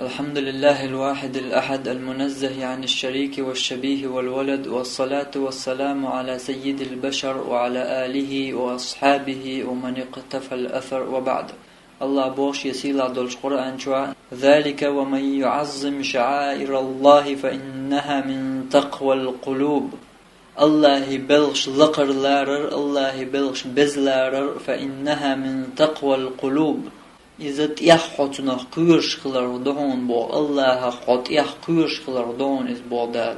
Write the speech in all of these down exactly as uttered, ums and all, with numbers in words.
الحمد لله الواحد الأحد المنزه عن الشريك والشبيه والولد، والصلاة والسلام على سيد البشر وعلى آله وأصحابه ومن اقتفى الأثر، وبعد. Аллах боху шен сийлахь долчу Къуръан чохь: «ذلك ومن يعظم شعائر الله فإنها من تقوى القلوب». Аллахьан белхаш лакхара ларар, Аллахьан белхаш беза ларар, «فإنها من تقوى القلوب». Иза тӀех хьо цунах кхоьруш хиларх ду хьуна боху, Аллахьах хьо тӀех кхоьруш хиларх ду хьуна иза боху Дала.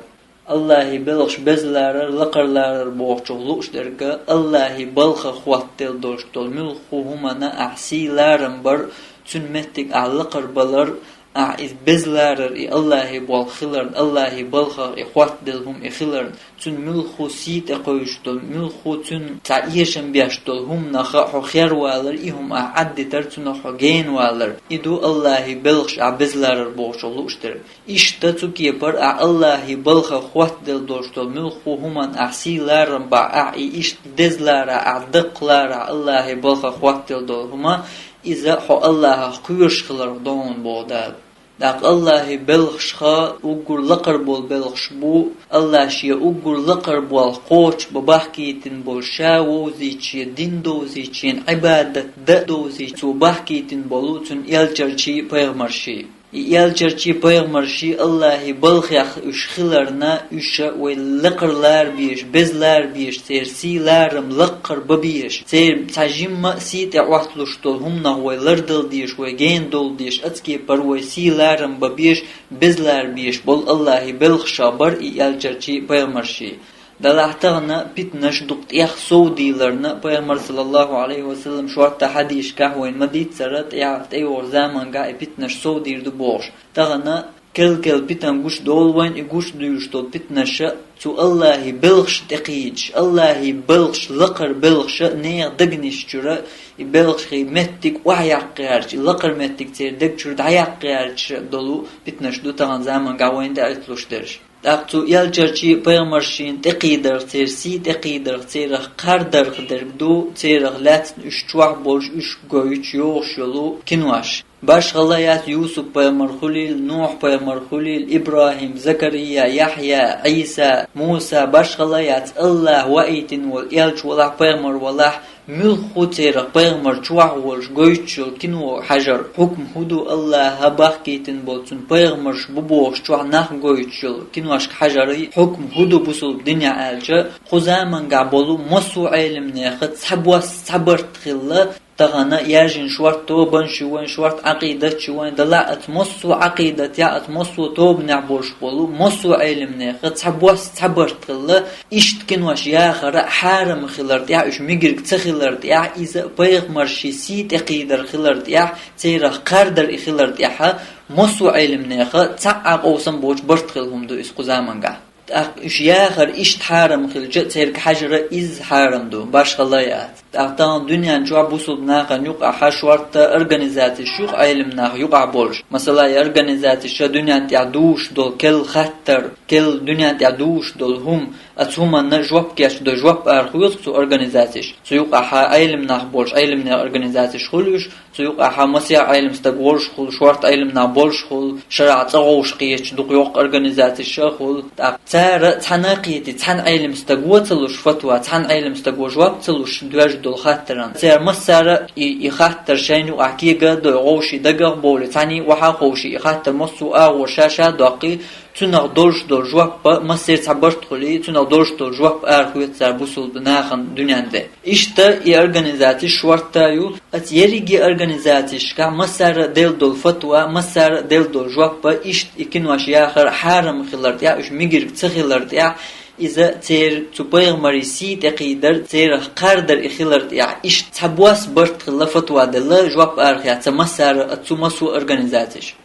Аллахьан белхаш беза ларар, лакхара ларар бохучух лууш дерг, Аллахьан балхах хӀоттаделла долуш долу муьлхха хӀуманна ахь сий ларам бар, цуьнан меттиг ахь лакхара балар, ахь иза беза ларар и Аллахьан болх хиларна, Аллахьан балхах и хӀоттаделла хӀума и хиларна, цуьнан муьлхха сий тӀекхуьйсуш долу, муьлхха цуьнан цхьа эшам беш долу хӀуманах хьо хервалар, и хӀума ахь Ӏаддитар, цунах хьо генавалар. И ду Аллахьан белхаш ахь беза ларар бохучух лууш дерг. Иштта цу кепара ахь Аллахьан балхах хӀоттаделла долуш долу муьлхха хӀуманна ахь сий ларам бахь, ахь и иштта деза ларахь, ахь даккха ларахь, Аллахьан балхах хӀоттаделла долу хӀума, иза хьо Аллахьах кхоьруш хиларх ду хьуна боху Дала. ТӀаккха Аллахьан белхашха уггар лакхара болу белхаш бу, Аллахь шен уггар лакхара болх кхочуш бан бахкийтина болу, ша вовзийча, шен дин довзийча, шена Ӏибадат дан довзийча, цо бахкийтина болу цуьнан элчанаший, пайхамарший. И элчанаший, пайхамарший Аллахьан балхех уьш хиларна, уьш вай лакхара лара безаш, беза лара безаш, церан сий ларам лакхара бан безаш, церан цхьа жимма а сий тӀе Ӏотталуш долу хӀуманах вай лардала дезаш, вай генадовла дезаш, оцу кепара вай сий ларам бан безаш, беза лара безаш болу Аллахьан белхашах бара и элчанаший, пайхамарший. Делахь тахана питанаш дукха тӀех совдийларна, пайхамар, саллаллаху Ӏалайхи ва саллам, шортта хьадисашкахь вайна ма-дийццара, тӀе-, тӀейогӀучу замангахь и питанаш совдийр ду бохуш. Тахана кел-кел питана гучудолу вайна, и гучудуьйлуш долу питанаша цу Аллахьан белхашна тӀекхийдаш, Аллахьан белхаш, лакхара белхаша нехан дегнаш чуьра и белхашкахь меттиг охьаяккха гӀерташ, и лакхара меттиг церан дег чуьра дӀаяккха гӀерташ долу питанаш ду тахана замангахь вайна тӀеӀитталуш дерш. ТӀаккха цу элчанаший, пайхамаршийн тӀекхийдарх, церан сий тӀекхийдарх, церах кхардарх дерг ду, церах лаьцна уьш чохь болуш, уьш гойтуш йогӀуш йолу кинош. Башхалла яц Юсуп-пайхамар хуьлийла, Нухь-пайхамар хуьлийла, ИбрахӀим, Закария, Яхьъя, Ӏийса, Муса, башхалла яц Аллахь ваийтина волу элча валахь, пайхамар валахь, муьлхха церах пайхамар чохь волуш гойтуш йолу кино хьажар, хьукма хӀун ду, Аллахьа бахкийтина болу цуьнан пайхамарш бу бохуш чохь нах гойтуш йолу киношка хьажарий, хьукма хӀун ду бусулба динехь аьлча, кху замангахь болу массо а Ӏелимнеха цхьа бос, цхьа барт хилла, тахана яьржина шорта тобанаш ю вайн, шорта Ӏакъидаташ ю вайн, делахь оцу массо а Ӏакъидатехь, оцу массо а тобанехь болуш болу массо а Ӏелимнеха цхьа бос, цхьа барт хилла, иштта кинош яхар хьарам хилар тӀехь, уьш мигирг ца хилар тӀехь, иза пайхамаршийн сий тӀекхийдар хилар тӀехь, церах кхардар и хилар тӀехь, массо а Ӏелимнеха цхьа а къовсам боцуш барт хилла хӀума ду иза кху замангахь. ТӀаккха уьш яхар иштта хьарам хилча, церга хьажара изза хьарам ду, башхалла яц. ТӀаккха тахана дуьнен чохь бусулба нахана юкъахь шортта организацеш ю-кх Ӏелим нах юкъахь болуш. Масала, и организацеш дуьнен тӀехь дуьйцуш долу керла хаттар, керла дуьнен тӀехь дуьйцуш долу хӀума, оцу хӀуманна жоп кечдо, жоп арахоьцу-кх цу организацеш. Цу юкъахь Ӏелим нах болуш, Ӏелим нехан организацеш хуьлу уьш, цу юкъахь масех Ӏелим стаг волуш хуьлу, шортта Ӏелим нах болуш хуьлу, шарахь цӀа гӀовш кхеташ дукха йоккха организацеш а хуьлу. ТӀаккха цара цхьаьна а кхетий, цхьана Ӏелим стаго ца луш фатва, цхьана Ӏелим стаго жоп ца луш доьжна долу хаттарна. Цара массара а и, и хаттар шайна юкъахь кега а дой, гӀовший дагах а бовлий, цхьаьний охьа а ховший, и хаттар массо а агӀор ша-ша а доккхий, цунах долуш долу жоп а массеран цхьа барт хуьлий, цунах долуш долу жоп арахоьцу цара бусулба нахана дуьнен тӀе. Иштта и организацеш шортта ю, оцу ерриге организацешкахь массара а делла долу фатва, массара а делла долу жоп а, иштта и кинош яхар хьарам хилар тӀехь, уьш мигирг ца хилар тӀехь, иза церан цу пайхамарийн сий тӀекхийдар, церах кхардар и хилар тӀехь, иштта цхьа бос барт хилла фатва делла, жоп арахецна массара а, цу массо а организацеш.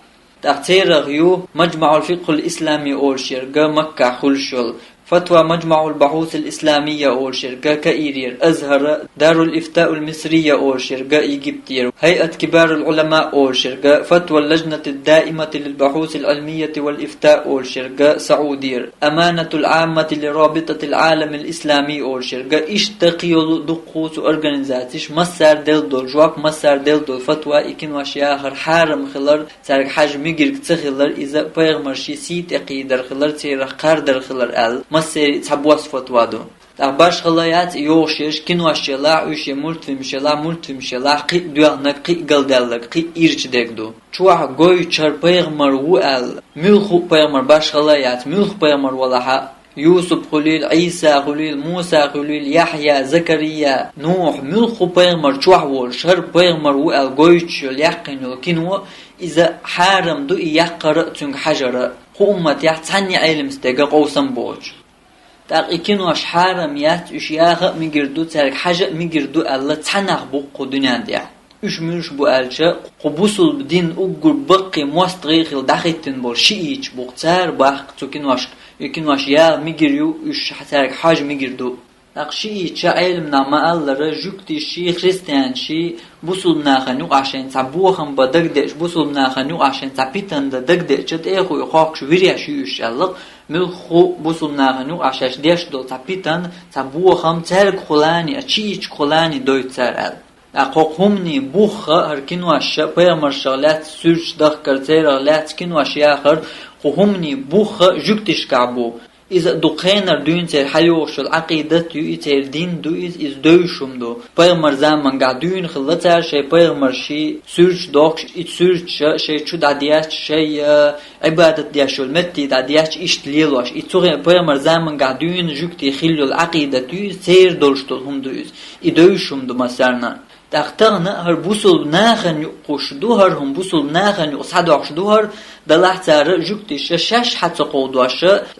ТӀаккха церах ю Маджмаъул-Фикъхул Ислами олуш ерг, Маккахь хуьлуш йолу. Фатва Маджмаъул Бахьусил Исламия олуш ерг Каирера, Азхара, Дарул Ифтаул Мисрия олуш ерг Египтера, Хайат Кибарул Уламаъ олуш ерг, Фатва Лажнатид Даимати лил Бахьусил Ӏилмияти вал Ифта олуш ерг Саудера, Аманатул Ӏаммати ли Рабитатил Ӏаламил Ислами олуш ерг, иштта кхин йолу дуккха цу организацеш массара делла долу жоп, массара делла долу фатва и кинош яхар хьарам хилар, цаьрга хьажа мегар ца хилар, иза пайхамарший сий тӀе кхийдар хилар, церах кхардар хилар аьлла, массеран а цхьабосса фатва ду. ТӀаккха башхалла яц и йогӀуш ерш, кинош елахь, уьш я мультфильмаш елахь, мультфильмаш елахь, кхин а доьхнарг, кхин а галдаьлларг, кхин а ирча дерг ду. Чохь гойтуш хӀара пайхамар ву аьлла, муьлхха а пайхамар, башхалла яц, муьлхха пайхамар валахь а, Юсуп хуьлийла, Ӏийса хуьлийла, Муса хуьлийла, Яхьъя, Закария, Нухь, муьлхха пайхамар чохь волуш, хӀара пайхамар ву аьлла гойтуш йолу, яьккхина йолу кино, иза хьарам ду и яккхар а, цуьнга хьажар а, кху умматехь цхьанне Ӏелам стеган къовсам боцуш. ТӀаккха и кинош хьарам яц, уьш яха а мегар ду, цаьрга хьажа а мегар ду аьлла, цхьа нах бу кху дуьнен тӀехь. Уьш муьлш бу аьлча, кху бусулба дин уггар баккхий мостагӀий хилла дӀахӀиттина болу шиъиташ бу-кх, цара боху цу киношка, и кинош яла мегар ю, уьш цаьрга хьажа мегар ду. ТӀаккха шиъиташа Ӏелам наха ма-аллара, жуьгташший, христианашший бусулба нахана юкъахь шайна цхьа бохам бан дагадеъча, бусулба нахана юкъахь шайна цхьа питана дан дагадеъча, тӀехула хохкуш виреш ю уьш аьлла-кх, муьлхха а бусулба нахана юкъахь шаьш деш долу цхьа питана, цхьа бохам цаьргахула а, шиъиташкахула а дойту цара аьлла. ТӀаккха хӀокху хӀуманийн буха хӀара киношша пайхамаршах лаьцна суьрташ дахкар, церах лаьцна кинош яхар, кху хӀуманийн буха жуьгташкахь бу. Иза дукха хенара дуьйна церан хьайогӀуш йолу Ӏакъидат ю, и церан дин ду иза, иза девзаш хӀума ду. Пайхамар замангахь дуьйна хилла цара шайн пайхамарший суьрташ дохкуш, и суьрташа шайн чу дӀадетташ, шайн, а, Ӏибадат деш йолу метте дӀадетташ иштта лелош. И цу хе-, пайхамар замангахь дуьйна жуьгтийн хилла йолу Ӏакъидат ю иза, церан долуш долу хӀума ду иза. И девзаш хӀума ду массарна. ТӀаккха тахана а хӀара бусулба нахана юкъахуш ду, хӀара хӀума бусулба нахана юкъа схьадохуш ду хӀара, делахь цара жуьгташа шаьш хьа ца кховдош,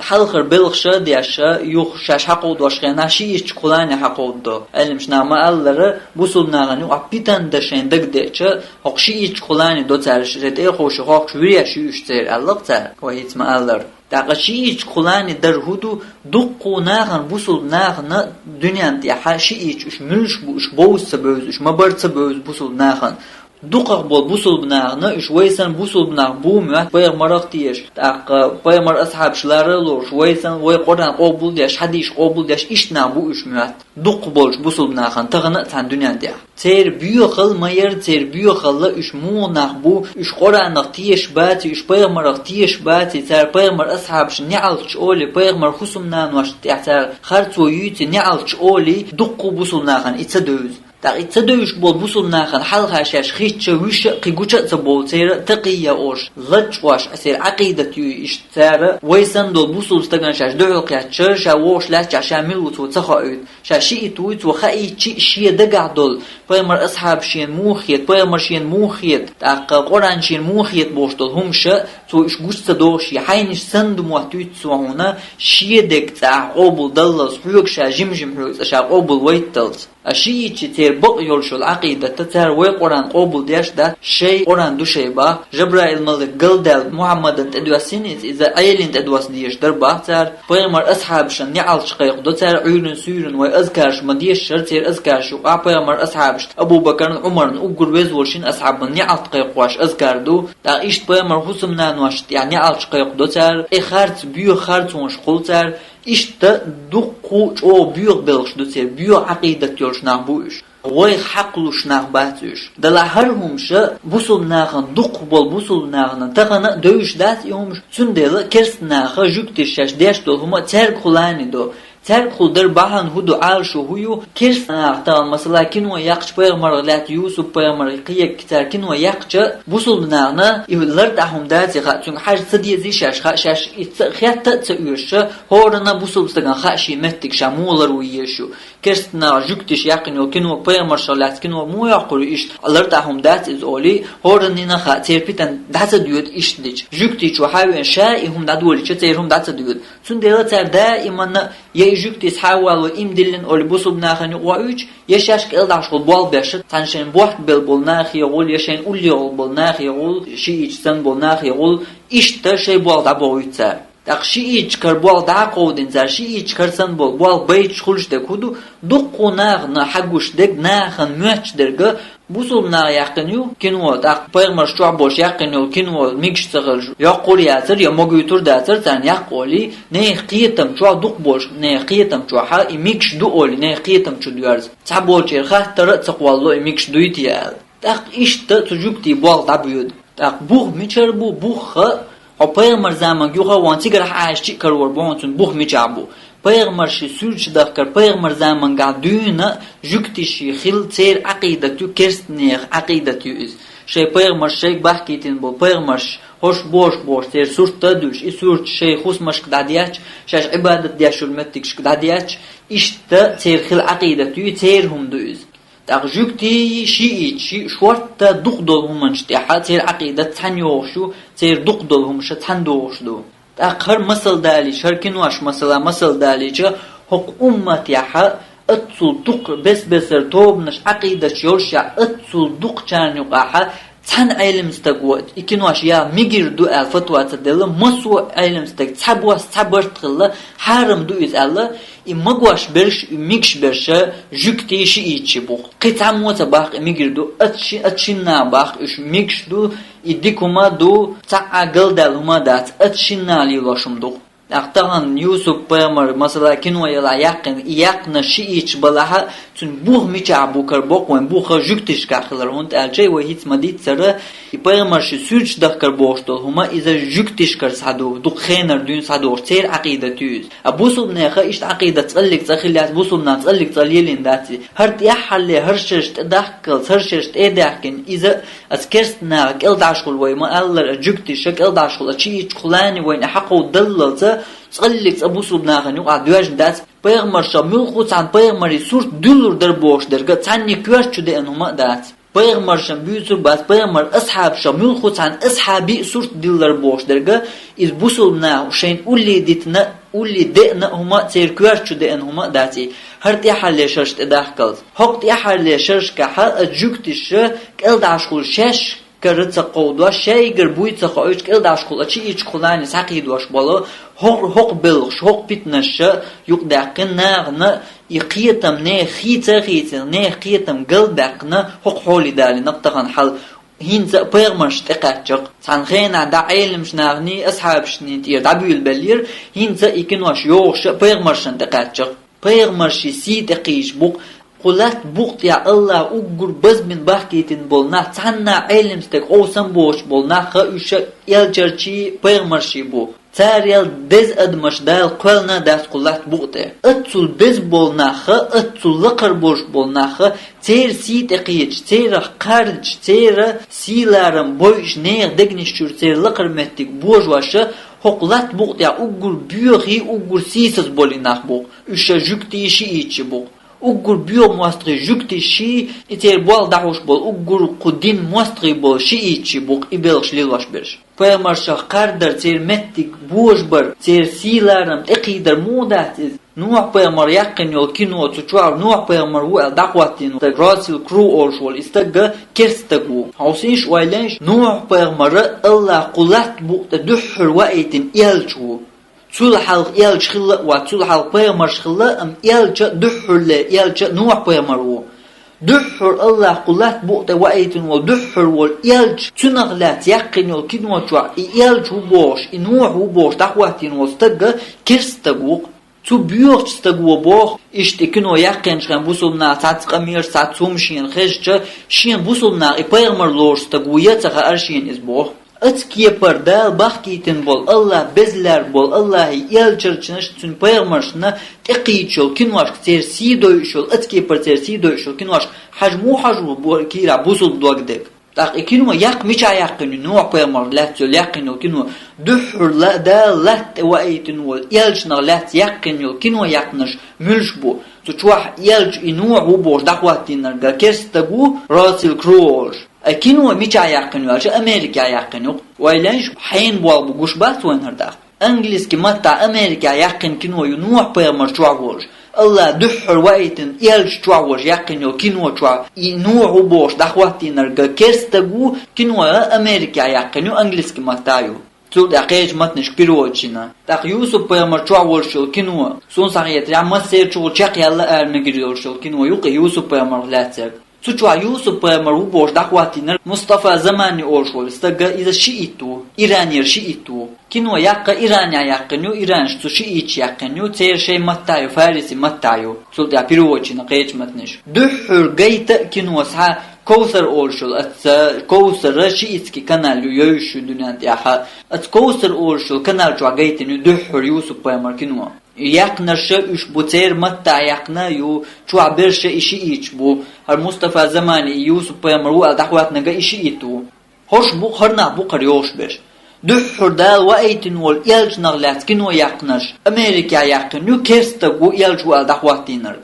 хьалхара белхаш а деш, юха шаьш хьакховдош хенахь шиъиташкахула а хьакховдадо. Ӏелимаш наха ма-аллара, бусулба нахана юкъахь питана дан шайна дагадеъча, хӀокху шиъиташкахула а до цара, шайн тӀехула хохкуш виреш ю уьш церан аьлла-кх цара, вай хӀинца ма-аллара. ТӀаккха шиъиташкахула а дар хӀун ду, дуккха а нахана, бусулба нахана дуьнен тӀехь шиъиташ уьш муьлш бу, уьш бовза ца бевза, уьш ма-барра ца бевза бусулба нахана. Дукхах болу бусулба нахана, уьш вай санна бусулба нах бу моьтту, пайхамарах теша, тӀаккха пайхамар асхьабаш лара а лоруш, вай санна вай Къуръан къобал а деш, хьадисаш къобал а деш, иштта нах бу уьш моьтту. Дуккха болчу бусулба нахана тахана а цхьана дуьнен тӀехь. Церан боьхалла ма яра, церан боьхалла уьш муха нах бу, уьш Къуръанах тешаш баций, уьш пайхамарах тешаш баций, цара пайхамар асхьабашна неӀалташ олий, пайхамар хӀусамнаношна тӀехь цара харцо юьйций неӀалташ олий, дуккха а бусулба нахана и ца девза. ТӀаккха и ца девзаш болу бусулба нахана хьалха шаьш хитча, вуьйш а, кхин гуча а ца бовлу церан такъия олуш, лачкъош, церан Ӏакъидат юй иштта цара, вай санна долу бусулба стагана шаьш дуьхьал кхеттача, ша вогӀуш лаьттачохь ша мила ву цо ца хоуьйту. Ша шиъит вуй, цо хаийча а шен дагахь долу, пайхамар асхьабаш шена муха хета, пайхамар шена муха хета, тӀаккха Къуръан шена муха хета бохуш долу хӀумаша, цо уьш гуча ца догӀуш, и хьайнаш санна ду моттуьйту цо хьуна, шен дег цӀахь къобал даллалц, хьоьга ша жим-жим хьоьга цӀа ша къобал вайтталц. А шиъитчи церан бакъ йолуш йолу Ӏакъидатта цара вай Къуръан къобал деш дац, шай Къуръан ду шай бах, Жабраил малик галдаьлла Мухьаммадан тӀедоьссина иза, иза Ӏелина тӀедосса дезаш дара бах цара, пайхамар асхьабашна неӀалташ кхайкхадо цара, Ӏуьйран суьйран вай азкараш ма дешшара, церан азкараш юкъахь пайхамар асхьабашна, Абу Бакарна, Ӏумарна, уггар веза волу шина асхьабана неӀалт кхайкхош азкар ду, тӀаккха иштта пайхамар хӀусамнаношна тӀехь неӀалташ кхайкхадо цара, и харц боьха харцонаш кхуллу цара, иштта дуккха а чӀогӀа боьха белхаш ду церан, боьха Ӏакъидат йолуш нах бу уьш. Вайх хьакхалуш нах бац уьш. Делахь хӀара хӀумаша бусулба нахана, дуккха болу бусулба нахана тахана а девзаш дац и хӀумаш, цундела керста наха жуьгташа шаьш деш долу хӀума цаьргахула а до. Цаьргахула дара бахьана хӀун ду, Ӏалашо хӀун ю, керста наха тахана, масала, кино яккхача пайхамарах лаьцна, Юсуп-пайхамарах, кхиегга цара кино яккхача, бусулба нахана и лартӀахь хӀума даций хаьа, цуьнга хьажа ца дезий шаьш хаьа, шаьш и ца, хетта а ца оьшуша, хӀоранна бусулба стагана хаьа шен меттиг ша муха лар ву езаш ю. Керста наха жуьгташа яьккхина йолу кино, пайхамаршах лаьцна кино муха йоккхур ю иштта, лартӀахь хӀума дац иза олий, хӀораннина хаьа, церан питана дӀа ца доьду иштта дича. Жуьгтичо хьавеана ша и хӀума дӀадолийча, церан хӀума дӀа ца доьду. Цундела цара даиманна, я и жуьгти схьа а валло, им диллина олий бусулба нахана юкъа воуьйтуш, я шаьш кӀелдӀахьашхула болх беш, цхьана шайн бохк белла болу нахе гӀула, я шайн уллехула болу нахе гӀула, шиъиташ санна болу нахе гӀула, иштта шайн болх дӀабохуьйту цара. ТӀаккха шиитча кара болх дӀакъовдина цара, шиитча кара санна болу болх байташ хуьлуш дерг хӀун ду? Дуккха нахана хьагуш дерг, нахана моьтташ дерг, бусулба наха яьккхина ю кино, тӀаккха пайхамарш чохь болуш яьккхина йолу кино мегаш ца хилча, йоккхур яцара я могуьйтур дацара царна яккха олий, нехан кхетам чохь дукха болуш, нехан кхетам чохь и мегаш ду олий, нехан кхетам чу доьрзу. Цхьаболчеран хаттар а ца кхоллало и мегаш дуй те аьлла. ТӀаккха иштта цу жуьгтийн болх дӀабоьду. ТӀаккха бух мичара бу, бух а, хьо пайхамар заманга юха ван цигарахь Ӏаьшчи а карор бу хьуна, цуьнан бух мичахь бу. Пайхамарши суьрташ дахкар, пайхамар замангахь дуьйна жуьгтиши хилла церан Ӏакъидат ю, керстанех Ӏакъидат ю иза. Шайн пайхамарш шайга бахкийтина болу пайхамарш хӀорш бохуш бохуш церан сурт а дуьйш, и сурт шайн хусмашка дӀадетташ, шаьш Ӏибадат деш йолу меттигашка дӀадетташ, иштта церан хилла Ӏакъидат ю, церан хӀума ду иза. ТӀаккха жуьгтий, шиитчий шортта дукха долу хӀуманаш тӀехь церан Ӏакъидат цхьаьна йогӀуш ю, церан дукха долу хӀумаш цхьаьна догӀуш ду. ТӀаккха хӀара масал далийча, хӀара кинош масала масал далийча, хӀокху умматехь аццул дукха бес-бесара тобанаш, Ӏакъидаташ йолушехь, аццул дукхачарна юкъахь цхьана Ӏелам стаг ву, и кинош яла мегар ду аьлла фатва ца делла, массо а Ӏелам стаг цхьа бос, цхьа барт хилла, хьарам ду иза аьлла, и магош берш, и мегаш берш жуьгтий, шиитчий бу. Кхин цхьаммо ца боху и мегар ду, оцу ши-, оцу шинна боху уьш мегаш ду, и дика хӀума ду, цхьа а галдаьлла хӀума дац, оцу шинна лелош хӀума ду. ТӀаккха тахана Юсуп-пайхамар, масала, кино ялахь яьккхина, и яьккхинарш шиитча балахь а, цуьнан бух мичахь бу кара боккха вайн бух жуьгтишкахь хилар, хӀунда аьлча вай хӀинца ма-дийццара, и пайхамарши суьрташ дахкар бохуш долу хӀума иза жуьгтишкара схьаду, дукха хенара дуьйна схьадогӀуш, церан Ӏакъидат ю иза. А бусулбанеха иштта Ӏакъидат цкъаллиг цкъа хила яц, бусулбанан цкъаллиг цкъа лелийна дац иза. ХӀара тӀаьххьарле, хӀара шераш тӀедахккалц, хӀара шераш тӀедахкина иза, аса керстанаха кӀелдӀашхула вай ма-аллара, а жуьгтиша кӀелдӀашхула, а чиитча кхулани вайна хьакховдаллалца, цкъаллиг цкъа бусулба нахана юкъахь доьжна дац, пайхамарша муьлхха цхьана пайхамарийн сурт дуьллур дара бохуш дерг а цхьанне коьрта чу деана хӀума а дац. Пайхамаршна буьйцур бац, пайхамар асхьабаша муьлхха цхьана асхьабий а сурт диллар бохуш дерг а, иза бусулба наха шайна уллий дитина, уллий деана а хӀума а, церан коьрта чу деана хӀума а дац и. ХӀара тӀаьххьарле шераш тӀедахкалц. ХӀокху тӀаьххьарле шерашкахь а жуьгтиша кӀелдӀашхула шаьш кара ца кховдош, шайгара буй ца хоуьйтуш, кӀелдӀашхула а чиитча кхулани схьакхийдош болу хӀокху, хӀокху белхаш, хӀокху питнаша юкъадаьккхина нахана, и кхетам нехан хийца а хийцина, нехан кхетам галбаьккхина, хӀокху хьоле далийна-кх тахана хьал. ХӀинца а пайхамаршна тӀекхаьчча-кх. Цхьана хенахь дӀа Ӏеламчу наханий, асхьабашний тӀера дӀабуьйлабеллера, хӀинца а и кинош йогӀуш а пайхамаршна тӀекхаьчча-кх. Пайхамаршийн сий тӀекхийча бу-кх. Кху латта букъа тӀехь АллахӀа уггар базбина бахкийтина болу нах, цхьанна Ӏелам стаг къовсам боцуш болу нах а, уьш а элчанаший, пайхамарший бу. Царел деза адамаш Дала кхоьллина а дац кху латта букъа тӀе. Аццул беза болу нах а, аццул лакхара болуш болу нах а, церан сий тӀекхеча, церах кхардача, церан сий-ларам бойуш, нехан дегнаш чуьра церан лакхара меттиг божош а, хӀокху латта букъа тӀехь уггар боьхий, уггар сийсаз болий нах бу-кх. Уьш а жуьгтий, шиитчий бу-кх. Уггар боьха мостагӀий жуьгтиший, и церан болх дӀахьош болу уггар кху динан мостагӀий болу шиитчий бу-кх и белхаш лелош берш. Пайхамаршах кхардар, церан меттиг божабар, церан сий-ларам тӀекхийдар муха дац иза? Нухь-пайхамар яьккхина йолу кино, цу чохь Нухь-пайхамар ву аьлла дӀахӀоттийна стаг, Расел Кроу олуш волу и стаг а керста стаг ву. Хьовсийша, ойла йийша, Нухь-пайхамар а АллахӀа кху латта букъа тӀе дуьххьара ваийтина элча ву. Цул хьалха элча хилла а вац, цул хьалха пайхамарш хилла, амма элча а, дуьххьарле элча а Нухь-пайхамар ву. Дуьххьара АллахӀа кху латта букъа тӀе ваийтина волу дуьххьара волу элча, цунах лаьцна яьккхина йолу кино чохь и элча ву бохуш, и Нухь ву бохуш дӀахӀоттийна волу стаг а керста стаг ву-кх. Цу боьхачу стага боху, иштта и кино яьккхинчу хенахь бусулба наха цхьацца къамелаш, цхьацца хӀума шена хезча, шена бусулба наха и пайхамар лоруш стаг ву я ца хаьара шена иза боху. Оцу кепара Дала бахкийтина болу, АллахӀ беза лаьрра болу, АллахӀан элчанашна, цуьнан пайхамаршна тӀекхийдаш йолу киношка, церан сий дойуш йолу, оцу кепара церан сий дойуш йолу киношка хьажа муха хьажа ву бо-, кийрахь бусулба дог дерг? ТӀаккха и кино яккха мичахь яьккхина ю, Нухь-пайхамар лаьцна йолу яьккхина йолу кино? Дуьххьара ла-, Дала латта тӀе ваийтина волу элчанах лаьцна яьккхина йолу кино яьккхинарш муьлш бу? Цу чохь элча и Нухь ву бохуш дӀахӀоттийнарг керста стаг ву, Расел Кроу олуш. Ай, кино мичахь яьккхина ю аьлча, Америкехь яьккхина ю-кх. Ойла йийша, хьенан болх бу, гуш бац вайна хӀара дакъа? Английски маттахь Америкехь яьккхина кино ю Нухь-пайхамар чохь волуш. АллахӀа дуьххьара ваийтина элча чохь волуш яьккхина йолу кино чохь и Нухь ву бохуш дӀахӀоттийнарг керста стаг ву, кино а Америкехь яьккхина ю, английски маттахь ю. Цул тӀаьхьа кхечу матнашка переводаш йина. ТӀаккха Юсуп-пайхамар чохь волуш йолу кино, суна схьахетарехь, массеран чухула чекхъяьлла ара мегар йолуш йолу кино ю-кх и Юсуп-пайхамарх лаьцнарг. Цу чохь Юсуп-пайхамар ву бохуш дӀахӀоттийнарг Мустафа Замани олуш волу стага, иза шиит ву, Иранера шиит ву. Кино яккха Иранехь яьккхина ю, иранаш цу шииташа яьккхина ю, церан шайн маттахь ю, фариси маттахь ю. Цул тӀаьхьа переводаш йина кхечу матнашка. Дуьххьара гайта а кино схьа Ковсар олуш йолу, аца Ковсара шиитский канал ю, йовзуш ю дуьнен тӀехь. Аца Ковсар олуш йолу канал чохь гайтина ю дуьххьара Юсуп-пайхамар кино. Яьккхинарш а уьш бу, церан маттахь яьккхина ю, чохь берш а и шииташ бу. ХӀара Мустафа Замани и Юсуп-пайхамар ву аьлла дӀахӀоттийнарг а и шиит ву. ХӀорш бу-кх хӀара нах, бу-кх хӀара йогӀуш берш. Дуьххьара Дала ваийтина волу элчанах лаьцна кино яьккхинарш. Америкехь яьккхина ю, керстаг ву, элча ву аьлла дӀахӀоттийнарг.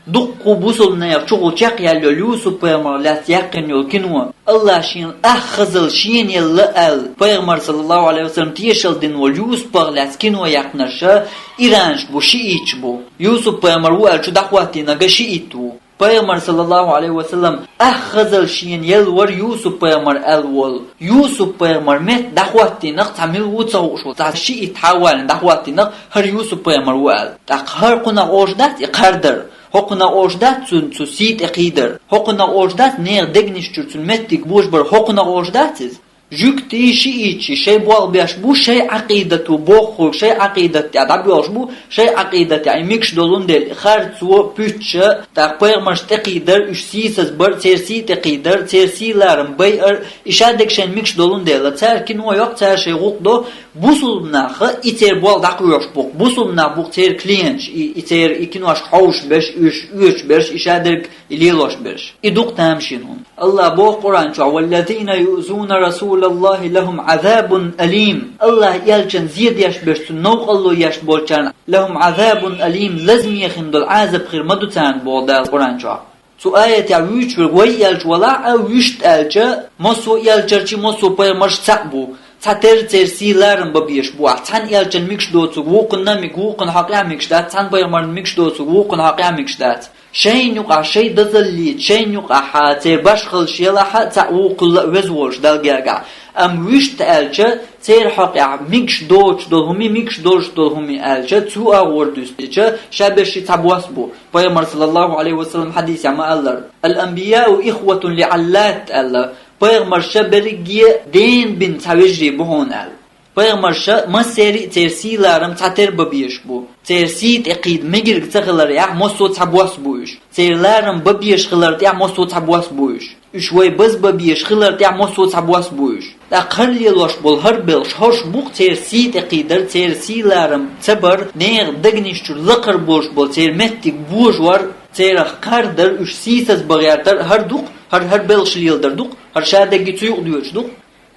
Дуккха бусулбанех чухула чекхъяьлла йолу Юсуп-пайхамарх лаьцна яьккхина йолу кино. АллахӀа шена ах хазалла шена елла аьлла, пайхамар, саллаллаху Ӏалайхи ва саллам, тешалла дина волу Юсупах лаьцна кино яьккхинарш а иранаш бу, шииташ бу. Юсуп-пайхамар ву аьлла чу дӀахӀоттийнарг а шиит ву. Пайхамар, саллаллаху Ӏалайхи ва саллам, ах хазалла шена елла вара Юсуп-пайхамар аьлла волу. Юсуп-пайхамар метта дӀахӀоттийнарг цхьа мила ву ца хууш волу, цхьа шиит хьа а валийна дӀахӀоттийнарг хӀара Юсуп-пайхамар ву аьлла. ТӀаккха хӀара кхунах олуш дац и кхардар? ХӀокхунах олуш дац цуьнан цу сий тӀе кхийдар? ХӀокхунах олуш дац нехан дегнаш чуьра цуьнан меттиг божабар? ХӀокхунах олуш дац иза? Жуьгтий, шиитчий шайн болх беш бу, шайн Ӏакъидат ву бохург, шайн Ӏакъидат тӀехь дӀабоьлхуш бу, шайн Ӏакъидат тӀехь и мегаш долун дела, харцо, пуьчча, тӀаккха пайхамаршна тӀекхийдар, уьш сийсаз бар, церан сий тӀекхийдар, церан сий-ларам байар, и шадерг шайна мегаш долун дела, цара кино йоккху, цара шайн гӀуллакх до, бусулба нах и церан болх дӀакхоьхьуш бу-кх, бусулба нах бу-кх церан клиенташ, и, и церан и киношка хьовсуш берш, уьш оьцуш берш, и шадерг и лелош берш. И дукха тамашийна хӀума. АллахӀа боху Къуръан чохь: «Валлазина юъзуна расулаллахи лахум Ӏазабун алим». АллахӀан элчанна зе деш берш, цунна новкъарло еш болчарна, лахум Ӏазабун алим, лазаме хин долу Ӏазап хир ма ду царна, боху Дала Къуръан чохь. Цу аятехь вуьйцуш верг вай элча валахь а, вуьшта аьлча, массо а элчанаш, массо а пайхамарш цхьаъ бу. Цхьатерра церан сий-ларам бан безаш бу ахь. Цхьана элчанна мегаш доцург вукхунна а мега, вукхунна хьокъехь а мегаш дац, цхьана пайхамарна мегаш доцург вукхунна хьокъехь а мегаш дац. Шайна юкъахь шайн дозаллица, шайна юкъахь церан башхаллаш елахь а, цхьаъ вукхулла а веза волуш Далла гергахь. Амма вуьшта аьлча, церан хьокъехь мегаш доцуш долу хӀума, мегаш долуш долу хӀума аьлча, цу агӀор дуьстича, ша берш ши цхьабосса бу. Пайхамар, саллаллаху Ӏалайхи ва саллам, хьадисехь ма-аллара: «Ал-анбияу ихватун ли Ӏаллат», аьлла. Пайхамарш берриге а ден бина цхьа вежарий бу хьуна аьлла. Пайхамарш массеран а церан сий-ларам цхьатерра бан безаш бу. Церан сий тӀе кхийда мегар ца хиларехь, массо а цхьабосса бу уьш. Церан ларам бан безаш хилар тӀехь массо а цхьабосса бу уьш. Уьш вай базбан безаш хилар тӀехь массо а цхьабосса бу уьш. ТӀаккха хӀара лелош болу хӀара белхаш хӀорш бу-кх: церан сий тӀе кхийдар, церан сий-ларам ца бар, нехан дегнаш чуьра лакхара болуш болу церан меттиг божор, церах кхардар, уьш сийсаз бан гӀертар, хӀара ду-кх, хӀара, хӀара белхаш леладар ду-кх, хӀара шадерриге цу юкъа доьдуш ду-кх.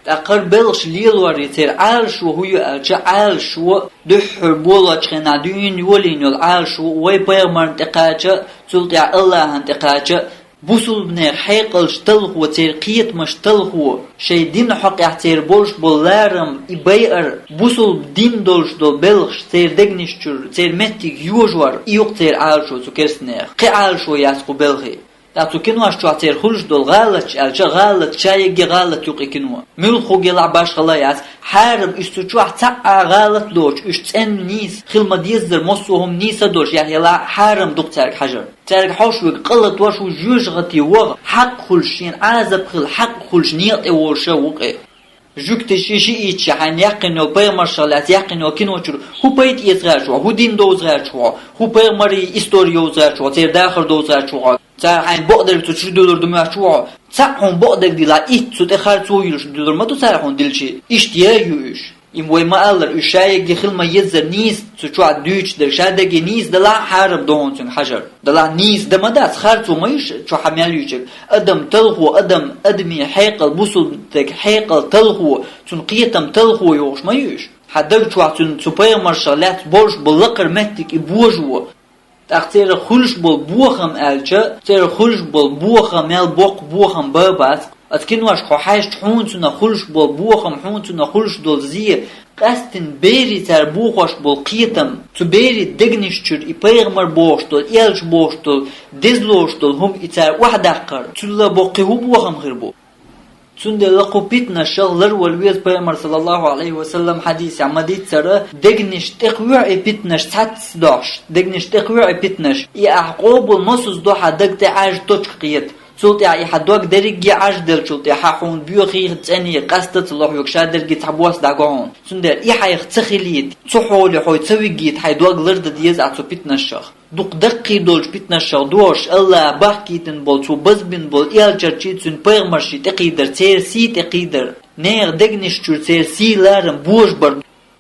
ТӀаккха хӀара белхаш лелорий церан Ӏалашо хӀун ю аьлча, Ӏалашо дуьххьара болочу хенахь дуьйна йолийна йолу Ӏалашо вай пайхамарна тӀекхача, цул тӀаьхьа АллахӀана тӀекхача, бусулбанех хьекъалш талхо, церан кхетамаш талхо, шайн дин хьокъехь церан болуш болу ларам и байар, бусулба дин долуш долу белхаш церан дегнаш чуьра, церан меттиг йожор, и ю-кх церан Ӏалашо цу керстанех. Кхин Ӏалашо яц кху белхий. ТӀаккха цу кинош чохь церан хуьлуш долу гӀалаташ аьлча, гӀалат, ша ерриге гӀалат ю-кх и кино. Муьлхха хӀума елахь башхалла яц, хьарам уьш цу чохь цхьа а гӀалат доцуш, уьш цӀена нийса, хила ма-деззара массо а хӀума нийса а долуш яхь елахь, хьарам ду-кх цаьрга хьажар. Цаьрга хьовш верг къа латош ву, жоьжахате ваха, хьакъ хуьлуш, шена Ӏазап хила хьакъ хуьлуш некъа тӀе волуш а ву-кх и. Жуьгтий, шиитчий хьайна яьккхина йолу, пайхамаршах лаьцна яьккхина йолу кино чуьра хӀун пайда эца гӀерташ ву хьо, хӀун дин довза гӀерташ ву хьо, хӀун пайхамарийн истори йовза гӀерташ ву хьо, церан дахар довза гӀерташ ву хьо, цара хьайна бакъдерг цу чуьра дуьллур ду моьттуш ву хьо. Цхьаъ хьуна бакъдерг дилахь, итт цу тӀе харцо а йиллуш дуьллур ма ду цара хьуна дилчи. Иштта я а ю уьш. Имма вай ма-аллара, уьш ша ерриге хила ма-еззара нийса цу чохь дуьйцуш дерг, ша дерриге нийса делахь а, хьарам ду хьуна цуьнга хьажар. Делахь нийса дан ма дац, харцо ма ю уьш чохь хьан мел юьйцург. Адам талхо, адам, адамийн хьекъал, бусулба стеган хьекъал талхо, цуьнан кхетам талхо йохуш ма ю уьш. Хьан даг чохь цуьнан цу пайхамаршах лаьцна болуш болу лакхара меттиг и божо. ТӀаккха церан хуьлуш болу бохам аьлча, церан хуьлуш болу бохам мел боккха бохам бан бац. Оцу киношка хьо хьаьжча, хьуна цунах хуьлуш болу бохам, хьуна цунах хуьлуш долу зе, къаьсттина берийн цара бохош болу кхетам, цу берийн дегнаш чуьра и пайхамар бохуш долу, элча бохуш долу, деза лоруш долу хӀума и цара охьадаккхар, цул а боккхий хӀун бохам хир бу? Цундела кху питнашах ларвала веза пайхамар, саллаллаху алейхи ва саллам, хьадисехь ма-дийццара, дегнаш тӀекхоьхьу и питнаш цхьацца дохьуш, дегнаш тӀекхоьхьу и питнаш. И ахь къобал мосазза до, хьан даг тӀе Ӏаьржа точка кхета. Цул тӀаьхьа и хьан дог дерриге Ӏаьржа деллачул тӀаьхьа хьуна боьхий, цӀений, къаста ца ло хьоьга, ша дерриге цхьа бос дӀаго хьуна. Цундела и хьайх ца хилийта, цу хьоле хьо ца вигийта, хьайн дог лардан деза ахь цу питнашах. Дукха даккхий долчу питнашах догӀуш, Аллаха бахкийтина болу, цо базбина болу элчанаший, цуьнан пайхамарший тӀекхийдар, церан сий тӀекхийдар, нехан дегнаш чуьра церан сий, ларам божабар.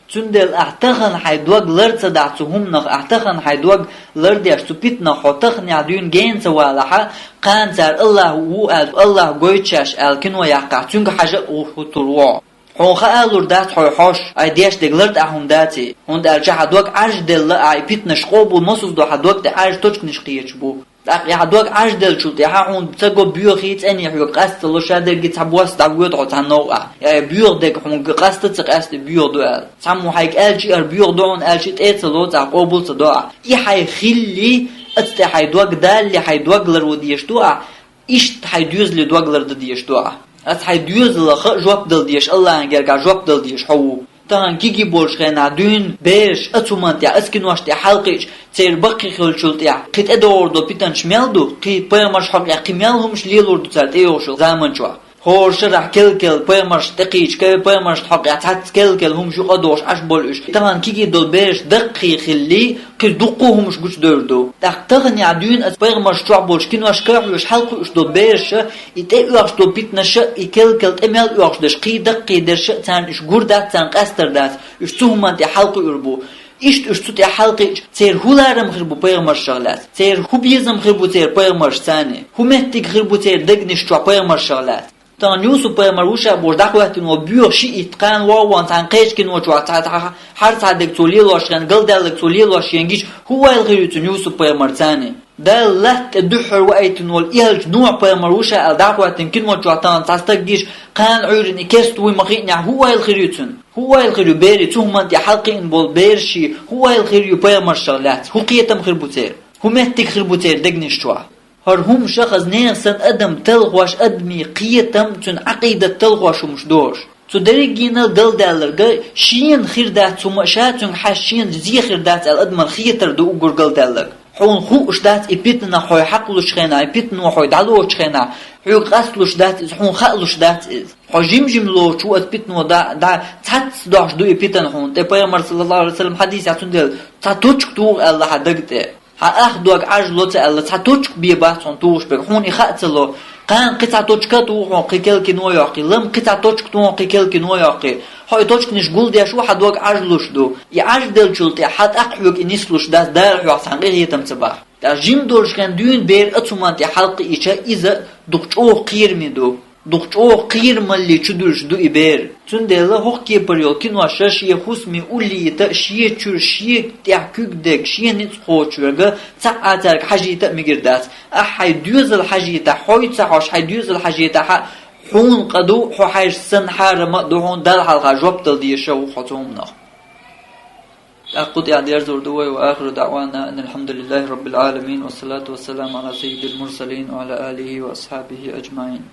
Цундела ахь тахана хьайн дог лар ца дахь цу хӀуманах, ахь тахана хьайн дог лардеш цу питнах, хьо таханехь дуьйна гена ца валахьа, кхана цара Аллах ву аьлла, Аллах гойту шаьш аьлла кино яккхахь, цуьнга хьажа а гӀур хӀуттур ву хьо. Хьуна хаа лур дац хьо хьош, ай деш дерг лар тӀехь хӀума даций, хӀунда аьлча хьан дог Ӏаьржа делла, ахь и питнаш къобал мосазза до, хьан дог тӀе Ӏаьржа точканаш кхеташ бу. ТӀаккха и хьан дог Ӏаьржа деллачул тӀаьхьа хьуна ца го боьхий, цӀений, хьоьга къаста ца ло, ша дерриге цхьа бос дӀавоьду хьо цхьана новкъахь. Я и боьха дерг хьуна къаста а ца къаьста, и боьха ду аьлла. Цхьаммо хьайга аьлча а, ара боьха ду хьуна аьлча а, тӀе а ца лоцу ахь, къобал а ца до ахь. И хьайх хиллий, оцу тӀе хьайн дог далале, хьайн дог лардан дезаш ду ахь, иштта хьайн доьзале дог лардан дезаш ду ахь. Оцу хьайн доьзалах а жоп дала дезаш, Аллахьан гергахь жоп дала дезаш хьо ву. Тахана кегий болчу хенахь дуьйна бераш оцу хӀуманна тӀехь, оцу киношна тӀехь хьалакхиъча, церан баккхий хиллачул тӀаьхьа кхин тӀедогӀур долу питанаш мел ду, кхин пайхамарш хьокъехь кхин мел хӀумаш лелор ду цара тӀейогӀучу заманчохь. ХӀора шарахь кел-кел пайхамарш тӀекхийча, кхин пайхамаршна хьокъехь цхьацца кел-кел хӀумаш юкъа а дохуш Ӏаш болу уьш. Тахана кегий долу бераш даккхий хиллий, кхин дуккха а хӀумаш гучудевр ду. ТӀаккха таханехь дуьйна оцу пайхамарш чохь болчу киношка а хьоьжуш, хьалакхуьуш долу бераша, и тӀеоьхуш долу питнаша, и кел-кел тӀе мел оьхуш дерш, кхин даккхий дерша, царна уьш гур дац, царна къаьстар дац, уьш цу хӀуманна тӀе хьалакхуьур бу. Иштта уьш цу тӀе хьалакхиъча, церан хӀун ларам хир бу пайхамаршах лаьцна? Церан хӀун безам хир бу церан пайхамаршца царний? ХӀун меттиг хир бу церан дегнаш чохь пайхамаршах лаьцна? Тахана Юсуп-пайхамар ву ша бохуш дӀахӀоьттина волу боьха шиъ итт кхана вогӀу ван цхьана кхечу кино чохь цхьа, цхьа, хӀара цхьа дерг цо лелош хен, галдаьлларг цо лелош хен гича, хӀун ойла хир ю цуьнан Юсуп-пайхамарца царний? Далла латта тӀе дуьххьара ваийтина волу элча Нухь-пайхамар ву ша аьлла дӀахӀоьттина кино чохь тахана цхьа стаг гича, кхана Ӏуьйрина и керста вуй ма-хиънехь, хӀун ойла хир ю цуьнан? ХӀун ойла хир ю берийн цу хӀуманна тӀе хьалакхиъна болу бераший? ХӀун ойла хир ю пайхамаршах лаьцна? ХӀун кхетам хир бу церан? ХӀун меттиг хир бу церан дегнаш чохь? ХӀара хӀуманаш хаза нехан санна адам талхош, адамийн кхетам, цуьнан Ӏакъидат талхош хӀуманаш дохуш. Цу дерригенал галдаьлларга шена хир дац хӀума а, ша цуьнга хьаьжча шена зе хир дац аьлла адаман хетар ду уггар галдаьлларг. Хьуна хууш дац и питанах хьо хьакхалучу хенахь, и питано хьо дӀалоцучу хенахь, хьоьга къасталуш дац иза, хьуна хаалуш дац иза. Хьо жим-жим лоцуш ву оцу питано дӀа, дӀа, цхьацца дохьуш ду и питана хьуна тӀе. Пайхамар, саллаллаху алейхи ва саллям, хьадисехь цундела: «Цхьа тучка туху», аьлла, хьан даг тӀе. Хьан ах дог Ӏаж ло ца аьлла, цхьа тучка бен бац хьуна тухуш берг, хьуна и хаа ца ло. Кхана кхин цхьа тучка а туху хьуна, кхин кел кино йоккхий, лам кхин цхьа тучка туху хьуна, кхин кел кино йоккхий. Хьо и тучканаш гулдеш ву, хьан дог Ӏаж луш ду. И Ӏаж деллачул тӀе хьан тӀаккха хьоьга и нислуш дац, Дала хьох цхьана къинхетам ца бахь. ТӀаккха жим долуш хен дуьйна бер оцу хӀуманна тӀе хьалакхиъча, иза дукха чӀогӀа кхераме ду. Дукха чӀогӀа кхерамалле чудуьлуш ду и бер. Цундела хӀокху кепара йолу киноша шен хӀусаме уллийта а, шен чуьра шен тӀехь куьг дерг, шен ницкъ кхочуш верг цхьа а цаьрга хьажийта а мегар дац. Ахьа хьайн доьзал хьажийтахь, хьой ца хьожуш хьайн доьзал хьажийтахь, хьуна къа ду, хьо хьаьжча санна хьарам а ду хьуна, Далла хьалха жоп дала дезаш а ву хьо цу хӀуманах. ТӀаккха кху тӀехь дерзор ду вай: «Ва ахиру даъвана анил хьамдулиллахи раббил Ӏаламин, ва салату ва саламу Ӏала саййидил мурсалин, ва Ӏала алихи ва асхьабихи аджмаин».